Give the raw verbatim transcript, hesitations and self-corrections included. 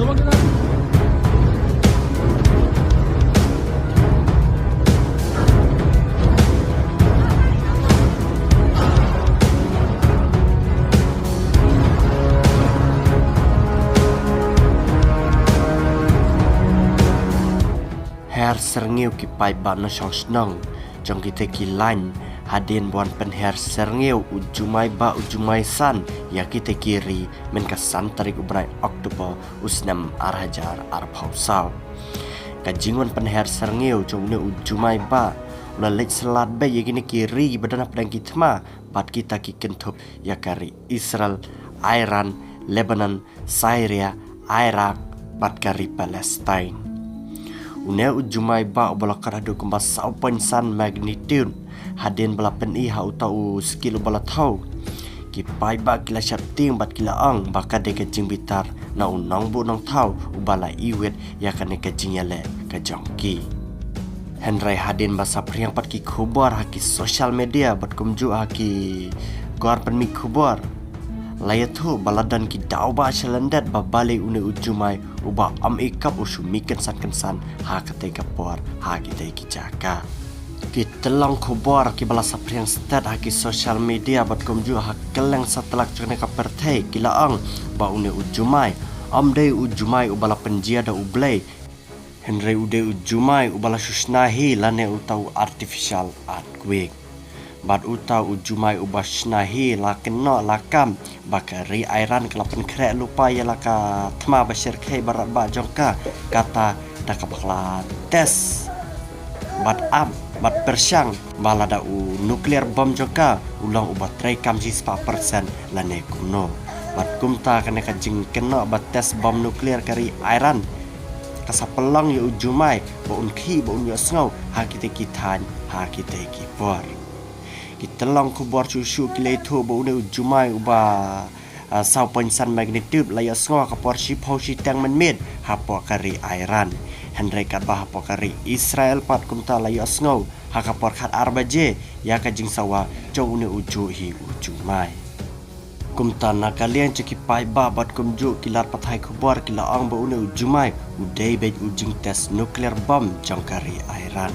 Her syrngiew ki paidbah na shong shnong jong kite ki lain hadien ba wan pynher syrngiew u jumai bah u jumai san ïa kite ki ri mynka san tarik u bnai October u snem ar hajar arphew saw. Ka jingwan pynher syrngiew jong une u jumai bah u la leit slat beit ïa kine ki ri ba don hapdeng ki thma bad kita ki kynthup ïa ka ri Israel, Iran, Lebanon, Syria, Iraq bad ka ri Palestine. Une u jumai bah uba la kat haduh kumba saw point san magnitude hadien ba la pyni ha uta u skil uba la thew. Ki paidbah ki la sheptieng bad ki la ong ba ka dei ka jingbitar na u nongbuh nongthaw uba la iwit ïa kane ka jingïaleh ka jong ki. Hynrei hadien ba saphriang pat ki khubor ha ki social media bad kumjuh ha ki kor pynmih khubor, la ïathuh ba la don ki daw ba shalyndet ba balei une u jumai uba ym i kap u shu mih kynsan kynsan ha katei ka por ha kitei ki jaka. Ki tyllong khubor kiba la saphriang stet ha ki social media bad kumjuh ha kylleng satlak jong kane ka pyrthei ki la ong ba une u jumai ym dei u jumai uba la pynjia da U Blei, hynrei u dei u jumai uba la shu shna hi lane uta u artificial earthquake. Bad uta u jumai uba shna hi la kynnoh la kam ba ka ri Iran ka la pynkhreh lypa ïa la ka thma ba shyrkhei ba radbah jong ka, kata da kaba la test bad ap bad pyrshang ba lada u nuclear bomb jong ka u long uba treikam shispah percent lane kumno. Bad kumta kane ka jingkynnoh ba test bomb nuclear ka ri Iran ka sa pynlong ïa u jumai ba un khih ba un ïohsngew ha kitei ki thaiñ ha kitei ki por. Ki tyllong khubor shuh shuh ki la ïathuh ba une u jumai uba, ah, saw point san magnitude la ïohsngew ha ka por shiphew shiteng mynmiet hapoh ka ri Iran. Hynrei katba hapoh ka ri Israel pat kumta la ïohsngew ha ka por khat ar baje ïa ka jingsawa jong une u juh hi u jumai. Kumta na ka liang jong ki paidbah bad kumjuh ki lad pathai khubor ki la ong ba une u jumai u dei beit u jingtest nuclear bomb jong ka ri Iran.